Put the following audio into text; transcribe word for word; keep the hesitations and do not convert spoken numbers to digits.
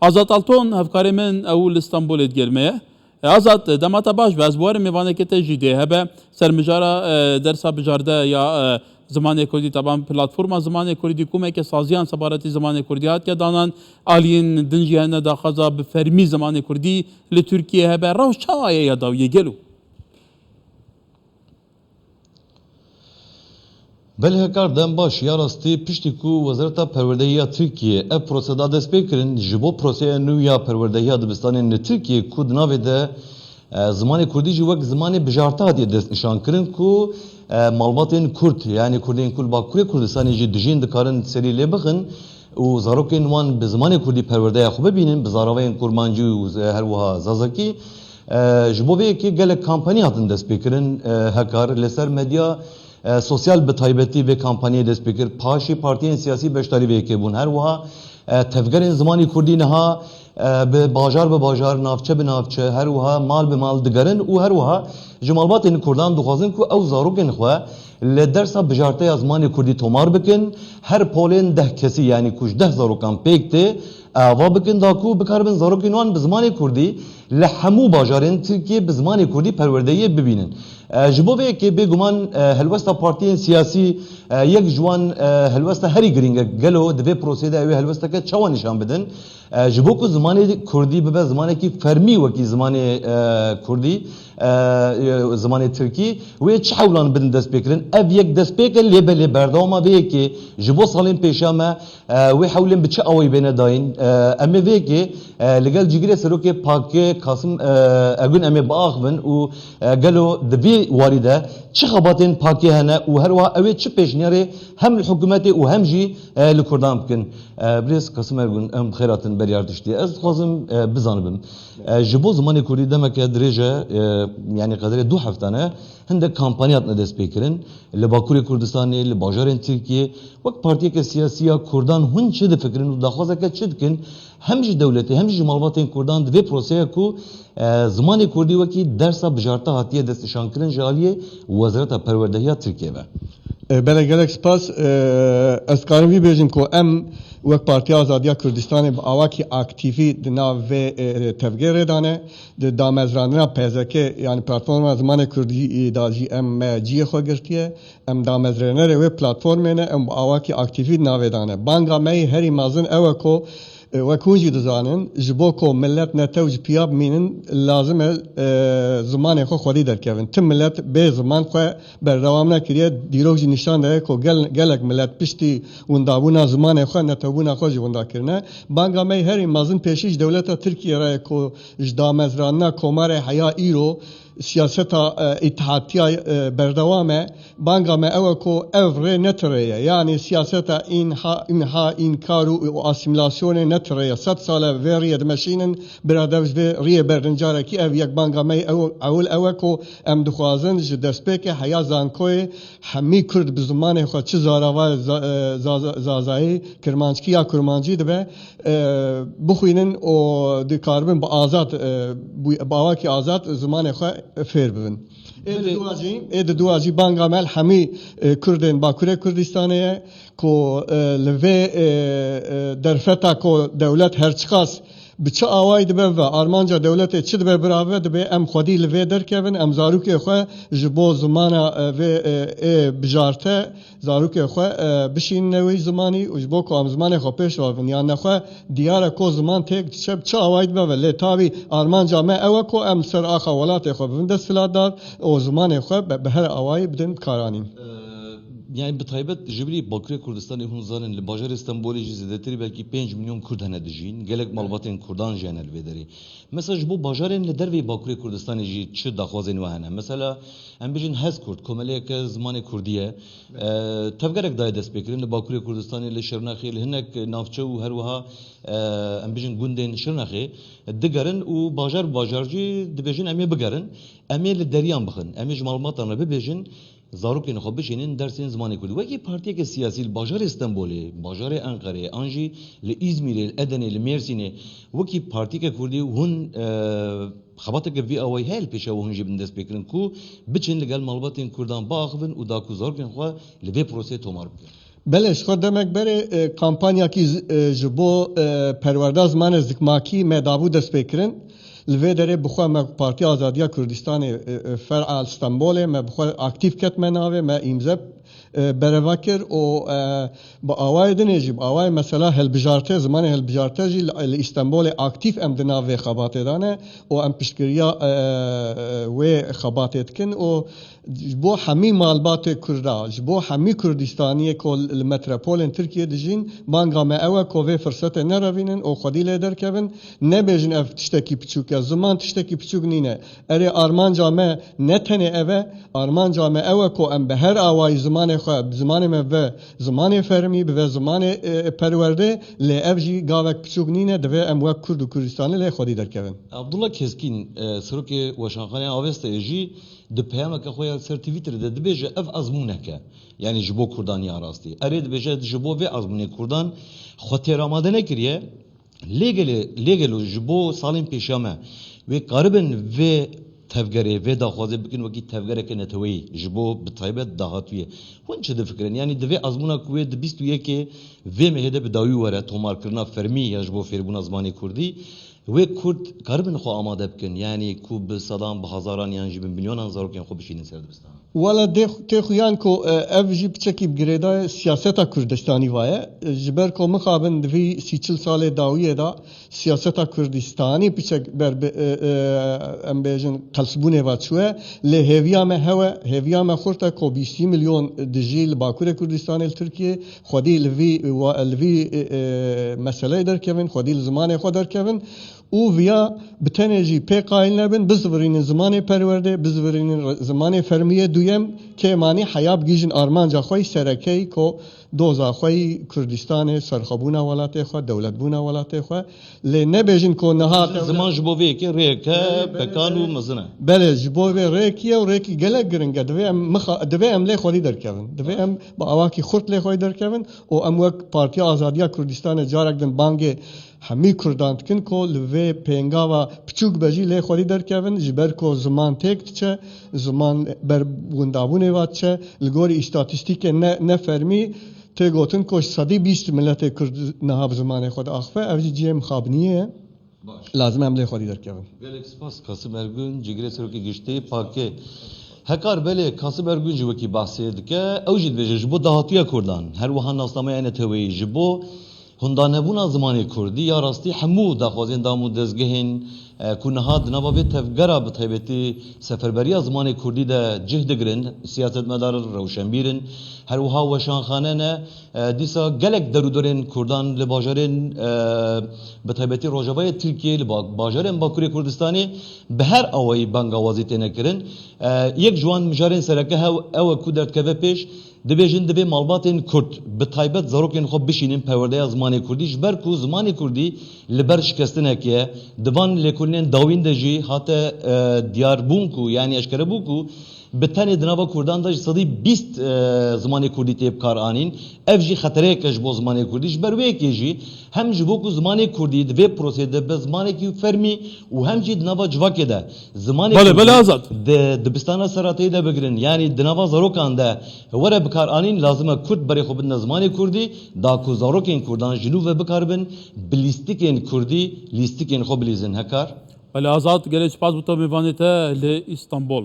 Azad Alton, hevkarê min, ew li Stenbolê digel me ye. E, Azad, dema te baş be, ez bi we re mêvanekê te jî dê hebe. Ser mijara, e, dersa bijarde ya, e, zimanê kurdî, teban platforma zimanê kurdî, komeke saziyan sebaretî zimanê kurdî hatiye danan, aliyên din jî hene daxwaza bi fermî zimanê kurdî li Tirkiyê hebe. Rewş çawa ye ya dawiyê gelo? Belê hekar, dem baş. Ya rastî, piştî ku Wezareta Perwerdehî ya Tirkiyê ev proseda dest pê kirin, ji bo proseya nû ya perwerdehiya dibistanên li Tirkiyê ku di navê de, e, zimanê kurdî jî wek zimanê bijarte hatiye destnîşankirin ku, e, malbatên kurd, yanî kurdên ku li Bakurê Kurdistanê jî dijîn, dikarin serî lê bixin û zarokên wan bi zimanê kurdî perwerdeya xwe bibînin, bi zaravayên kurmancî û, e, her wiha zazakî. E, ji bo vê yekê gelek kampanya hatin destpêkirin, e, hekar li ser medya, e, sosyal bi taybetî vê kampanyayê dest pê kir. Paşî partiyên siyasî beşdarî vê yekê bûn. Her wiha, e, tevgerên zimanî kurdî niha, e, bi bajar bi bajar, navçe bi navçe, her wiha mal bi mal digerin û her wiha ji malbatên kurdan dixwazin ku ew zarokên xwe li dersa bijarte ya zimanê kurdî tomar bikin. Her polên deh kesî, yanî ku ji deh zarokan pêk tê, ava bikin da ku bikaribin zarokên wan bi zimanê kurdî li hemû bajarên Tirkiyê bi zimanê kurdî perwerdehiyê bibînin. E, ji bo vê yekê bêguman, e, helwesta partiyên siyasî, e, yek ji wan, e, helwesta herî girîng e. Gelo di vê proseyê de ew ê helwesteke çawa nîşan bidin? E, ji bo ku zimanê kurdî bibe zimanekî fermî wekî zimanê, e, kurdî, e, e, zimanê tirkî, wê çi hewlan bidin destpêkirin? Ev yek destpêk e, lê belê berdewama vê yekê ji bo salên pêşiya me, e, wê hewlên bi çi awayî bêne dayîn? E, em ê vê yekê, e, li gel cîgirê serokê pakê Kasim, e, Ergûn em ê biaxivin û, e, gelo di vê warî de çi xebatên pakê hene û her wiha ew ê çi pêşniyarê hem li hikûmetê û hem jî, e, li kurdan bikin? E, birêz Kasim Ergûn, em bi xêr hatin berî artiştê. Ez dixwazim, e, bizanibim. E, ji bo zimanê kurdî demeke dirêj e, e, yanî qederê du heftan e, hindek kampanya hatine destpêkirin. Li Bakurê Kurdistanê, li bajarên Tirkiyê, wek partiyeke siyasî ya kurdan hûn çi difikirin û daxwazeke çi dikin? Hem ji dewletê, hem jî ji malbatên kurdan di vê proseya ku, e, zimanê kurdî wekî dersa bijarte hatiye destnîşankirin ji aliyê Wezareta Perwerdehiya Tirkiyê ve. E, belê, gelek spas. E, ez dikarim vî bêjim ku em wek Partiya Azadiya Kurdistanê bi awakî aktîfî di nav vê, e, tevgê rê dane. Di damezrandina P Z K, yanî Platforma Zimanê Kurdî, e, da jî em, e, cihê xwe girtiye. Em damezrênerê wê platformê ne, em bi awakî aktîfî di navê dane. Banga me yê herî mezin ew e ku, e, wek hûn jî dizanin, ji bo ku milet netew ji piya bimînin, lazim e, e, zimanê xwe xwedî derkevin. Ti milet bê ziman xwe berdewam nekiriye. Dîrok jî nîşan daye ku gel-, gelek milet piştî windabûna zimanê xwe, netewbûna xwe jî winda kirine. Banga me yê herî mezin pêşî ji dewleta Tirkiyê re ye ku ji damezrandina Komarê heya îro siyaseta, e, îtihatiya, e, berdewam e. Banga me ew e ku ev rê ne ti rê ye. Yanî siyaseta înha, înha, înkar û, û asîmîlasyonê ne ti rê ye. Sed sal e vê riyê dimeşînin, bira dev ji vê riyê berdin. Carekî ev yek banga me ew, ewil ew e ku em dixwazin ji destpêkê heya zankoyê hemî kurd bi zimanê xwe çi zarava za-, e, za-, za-, zazayî, kirmanckî ya kurmancî dibe, e, bixwînin û dikaribin bi azad, e, bi, bi awakî azad zimanê xwe fêr bibin. Ê di Belê. Dua jî, ê di dua jî banga me li hemî, e, Kurdên Bakurê Kurdistanê ye ku, e, li vê, e, e, derfeta ku dewlet her çiqas bi çi awayî dibe ve armanca dewletê çi dibe birave, dibê em xwedî li vê derkevin, em zarokê xwe ji bo zimana, e, vê, e, ê bijarte, zarokê xwe, e, bişînine wî zimanî û ji bo ku em zimanê xwe pêş ve bibin. Yan nexwe diyar e ku ziman têk diçe, bi çi awayî dibe ve. Lê tabî armanca me ew e ku em li ser axa welatê xwe bibin desthilatdar û zimanê xwe bi, bi her awayî bidin bi karanîn. Ee, yani bi taybet ji bilî Bakurê Kurdistanê hûn zanin, li bajarê Stenbolê jî zêdetirî belkî pênc milyon Kurd hene dijîn. Gelek malbatên Kurdan jî hene li vê derê. Mesela ji bo bajarên li derveyî Bakurê Kurdistanê jî çi daxwazên we hene? Mesela em bijin Hezkurt, komeleyeke zimanê kurdî ye. E, tevgerek daye destpêkirin li Bakurê Kurdistanê, li Şirnexê, li hinek navçe û her wiha, e, em bijin gundên Şirnexê digerin û bajar bi bajar jî dibêjin em ê bigerin. Em ê li deriyan bixin. Em ê ji malbatan re bibêjin. Zarokên xwe bişênin dersên zimanê kurdî. Wekî partiyeke siyasî li bajarê Stenbolê, bajarê Enqerê, an jî li Îzmîrê, li Edenê, li Mêrsînê, wekî partiyeke kurdî hûn, e, xebateke vî awayî heye li pêşiya we hûn jî bin destpêkirin ku biçin li gel malbatên kurdan biaxivin û da ku zarokên xwe li vê proseyê tomar bikin? Belê, ji xwe demek berê, e, kampanyakî z-, e, ji bo, e, perwerda zimanê zikmakî me dabû destpêkirin. Li vê derê bi xwe me Partiya Azadiya Kurdistanê, e, e, fer'a li Stenbolê me bi xwe aktîf ketme navê, me îmze, e, bereva kir û, e, bi awayê dinê jî, bi awayê mesela helbijarte, zimanê helbijarte jî li, li Stenbolê aktîf em di nav vê xebatê de ne û em piştgiriya, e, e, wê xebatê dikin û ji bo hemî malbatê Kurda, ji bo hemî Kurdistaniyê ku li metropolên Tirkiyê dijîn, banga me ew e ku vê firsetê nerevînin û xwedî lê derkevin, nebêjin ev tiştekî piçûk e. Ziman tiştekî piçûk nîne. Erê, armanca me ne tenê ev e, armanca me ew e ku em bi her awayî zimanê xwe, zimanê me bibe zimanê fermî, bibe zimanê, e, perwerdê, lê ev jî gavek piçûk nîne, divê em wek Kurd û Kurdistanî lê xwedî derkevin. Abdullah Keskîn, e, serokê Weşanxaneya Avestayê jî di peyameke xwe ya li ser Twitterê de dibêje ev ezmûnek e. Yanî ji bo Kurdan ya rastî. Erê dibêje ji bo vê ezmûnê Kurdan xwe têr amade nekiriye. Lê gelê, lê gelo ji bo salên pêşiya me wê karibin vê tevgerê, vê daxwazê bikin wekî tevgereke neteweyî ji bo bi taybet dahatûyê. Hûn çi difikirin? Yanî divê ezmûna ku wê di bîst û yekê vê mehê de bi dawî were, tomarkirina fermî ya ji bo fêrbûna zimanê kurdî, wê kurd karibin xwe amade bikin, yanî ku bi sedan, bi hezaran yan jî bi milyonan zarokên xwe bişînin ser dibistan? Wala dê xu-, tê xuyan ku, e, ev jî piçekî bi girêdayê siyaseta Kurdistanî va ye. E, ji ber ku mixabin di vî sî çil salê dawiyê de siyaseta Kurdistanî piçek ber bi, e, e, em bêjin qelsbûnê ve çûye. Lê hêviya me hewe, hêviya me xurt e ku bîst milyon dijî li Bakurê Kurdistanê li Tirkiyê xwedî li vî wa-, li vî, e, e, meseleyê derkevin, xwedî li zimanê xwe derkevin û viya bi tenê jî pê qayîl nebin, bizivirînin zimanê perwerdê, bizivirînin re-, zimanê fermiyê duyem, kêmanî heya bigihîjin armanca xwe yî serekeyî ku doza xwe yî Kurdistanê, serxwebûna welatê xwe, dewletbûna welatê xwe, lê nebêjin ku niha Ziman ji bo vê yekê rêyeke Belê, belê, pekan û belê. mezin e. Belê, ji bo vê rêyekî ye û rêyekî gelek giring e. Divê em mixa-, divê em lê xwedî derkevin. Divê em bi awakî xurt lê xwedî derkevin û em wek Partiya Azadiya Kurdistanê carek din bangê hemî Kurdan dikin ku li vê pêngava piçûk be jî lê xwedî derkevin, ji ber ku ziman têk diçe, ziman ber windabûnê ve diçe, li gorî îstatîstîkên ne, ne fermî tê gotin ku sedî bîst miletê Kurd niha bi zimanê xwe diaxife, ev jî cihê mixabiniyê ye. Baş. Lazim e em lê xwedî derkevin. Gelek spas Kasim Ergün, cîgirê serokê giştî pakê. Hekar belê Kasim Ergün jî wekî behsê dike, ew jî dibêje ji bo dahatiya Kurdan, her wiha nasnameya neteweyî ji bo hundanebûna zimanê kurdî ya rastî hemû daxwazên dam û dezgehên, e, ku niha di nava vê tevgera bi taybetî seferberiya zimanê kurdî de cih digirin, siyasetmedar in, rewşenbîr in, her wiha weşanxane ne, e, dîsa gelek derûdorên kurdan li bajarên, e, bi taybetî rojavayê Tirkiyê, li ba-, bajarên Bakurê Kurdistanê bi her awayî bangawazî têne kirin. E, yek ji wan mijarên sereke hew ew e ku derdikeve pêş, dibêjin divê malbatên kurd, bi taybet zarokên xwe bişînin perwerdeya zimanê kurdî, ji ber ku zimanê kurdî li ber şikestinekê ye. Di van lêkolînên dawîn de jî hate, e, diyarbûn ku, yanî eşkere bû ku bi tenê di nava kurdan de ji sedî bîst, e, zimanê kurdî tê bikaranîn. Ev jî xetereyek e ji bo zimanê kurdî. Ji ber wê yekê jî hem ji bo ku zimanê kurdî di vê proseyê de be zimanekî fermî û hem jî di nava civakê de zimanê Belê, kurdî belê, Azad. di dibistana serateyî de bigirin, yanî di nava zarokan de were bikaranîn, lazim e kurd berê xwe bidine zimanê kurdî, da ku zarokên kurdan ji nû ve bikaribin bi lîstikên kurdî lîstikên xwe bilîzin. Hekar. Belê, Azad, gelek spas bo te, mêvanê te li Îstanbul.